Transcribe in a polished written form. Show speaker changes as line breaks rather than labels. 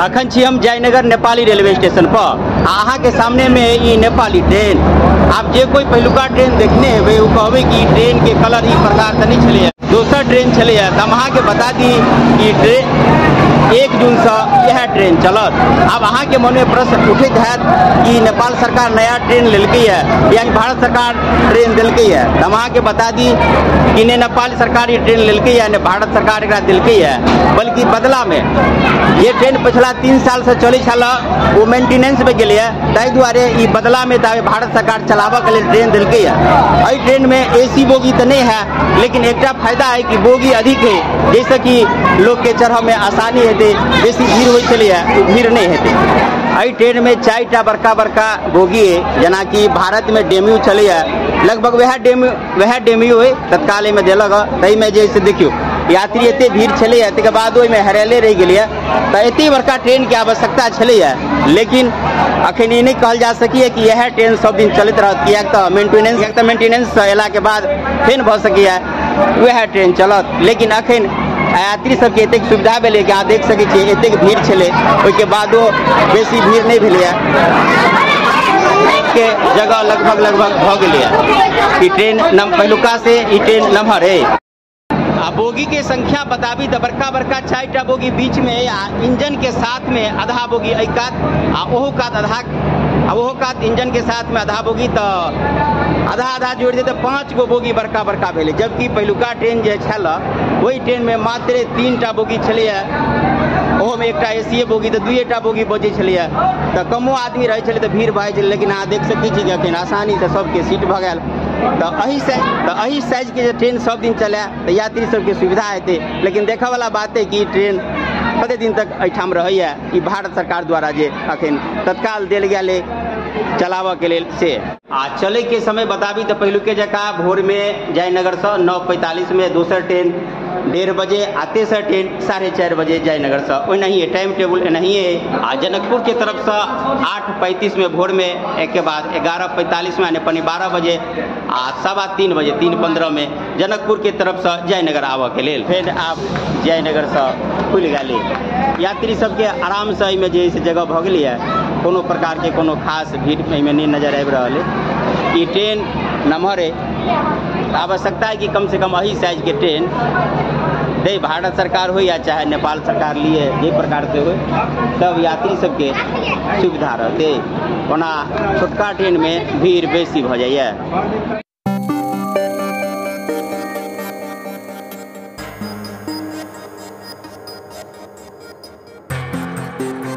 अखन छी हम जयनगर नेपाली रेलवे स्टेशन पर। अहाँ के सामने में ई नेपाली ट्रेन। आप जे कोई पहिलुका ट्रेन देखने हेबै ओ कहबै कि ई ट्रेन के कलर ई प्रकार से नहीं छलैया, दोसर ट्रेन छलैया। तऽ हम अहाँ के बता दी कि ट्रेन 1 जून से यह ट्रेन चलत। आब अहाँ के मन में प्रश्न उठैत हैत कि नेपाल सरकार नया ट्रेन लेलकै है यानी भारत सरकार ट्रेन देलकै है। तऽ हम अहाँ के बता दी कि ने नेपाल सरकार ई ट्रेन लेलकै है ने भारत सरकार एकरा देलकै है, बल्कि बदला में ये ट्रेन पिछला 3 साल से चलै छल ओ मेंटेनेंस में गेलै है, ताहि दुआरे ई बदला में ताबे भारत सरकार चलाबऽ के लेल ट्रेन देलकै है। एहि ट्रेन में एसी बोगी तऽ नहीं है, लेकिन एकटा फायदा है कि बोगी अधिक है, जैसे कि लोग के चढ़ऽ में आसानी हेतै, बेसी भीड़ होइ छलैया ओ भीड़ नहीं हेतै। एहि ट्रेन में 4टा बड़का बड़का बोगी है, जेनाकि भारत में डेम्यू छलैया लगभग वएह डेम्यू है तत्काल एहिमे देलक। ताहिमे जे से देखियौ यात्री एते भीड़ छलैया, ताहिके बाद ओहिमे हेरायले रहि गेलैया। तऽ एते बड़का ट्रेन के आवश्यकता छलैया, लेकिन अखन ई नहि कहल जा सकैए कि इएह ट्रेन सब दिन चलैत रहत, किएक तऽ मेंटेनेंस अयलाके बाद फेर भऽ सकैए वएह ट्रेन चलत। लेकिन अखन यात्री सबके एतेक सुविधा भेलै कि अहाँ देख सकै छियै एतेक भीड़ छलै, ओहिके बादो बेसी भीड़ नहि भेलैया के जगह लगभग लगभग भऽ गेलैया। ई ट्रेन पहिलुका से ई ट्रेन नमहर है। आ बोगी के संख्या बताबी तऽ बड़का बड़का 4टा बोगी बीच में आ इंजन के साथ में आधा बोगी एहि कात आ ओहो कात आधा आ ओहो कात इंजन के साथ में आधा बोगी, तऽ आधा आधा जोड़ि दे तऽ 5 गो बोगी बड़का बड़का भेलै। जबकि पहिलुका ट्रेन जे छल ओहि ट्रेन में मात्र 3टा बोगी छलैया, ओहोमे एकटा एसीए बोगी तऽ 2टा बोगी बचै छलैया, तऽ कमो आदमी रहै छलै तऽ भीड़ भऽ जाइ छलै। लेकिन अहाँ देख सकै छी कि अखन आसानीसँ सबके सीट भऽ गेल। तऽ एहि साइजके जे ट्रेन सब दिन चलए तऽ यात्री सबके सुविधा हेतै। लेकिन देखऽवला बात है कि ट्रेन कते दिन तक एहिठाम रहैया, ई भारत सरकार द्वारा जे अखन तत्काल देल गेल है चलाबऽ के लेल से। आ चलै के समय बताबी तऽ पहिलुके जकाँ भोर में जयनगरसँ 9:45 में दोसर ट्रेन 1:30 बजे आ तेसर ट्रेन 4:30 बजे जयनगरसँ, ओनाहिए टाइम टेबुल एनाहिए। आ जनकपुर के तरफसँ 8:35 में भोर में, एक के बाद 11:45 में यानी 11:45 बजे आ 3:15 बजे 3:15 में जनकपुर के तरफसँ जयनगर आबऽ के लेल। फेर आब जयनगरसँ खुलि गेलै, यात्री सबके आरामसँ एहिमे जे से जगह भऽ गेलैए, कोनो प्रकारके कोनो खास भीड़ एहिमे नहि नजर आबि रहल है। ई ट्रेन नमहर है, आवश्यकता है कि कम से कम एही साइज के ट्रेन दे भारत सरकार हो या चाहे नेपाल सरकार लिए जे प्रकार से हो, तब यात्री सबके सुविधा रहतै। ओना छोटका ट्रेन में भीड़ बेसी भऽ जाइए।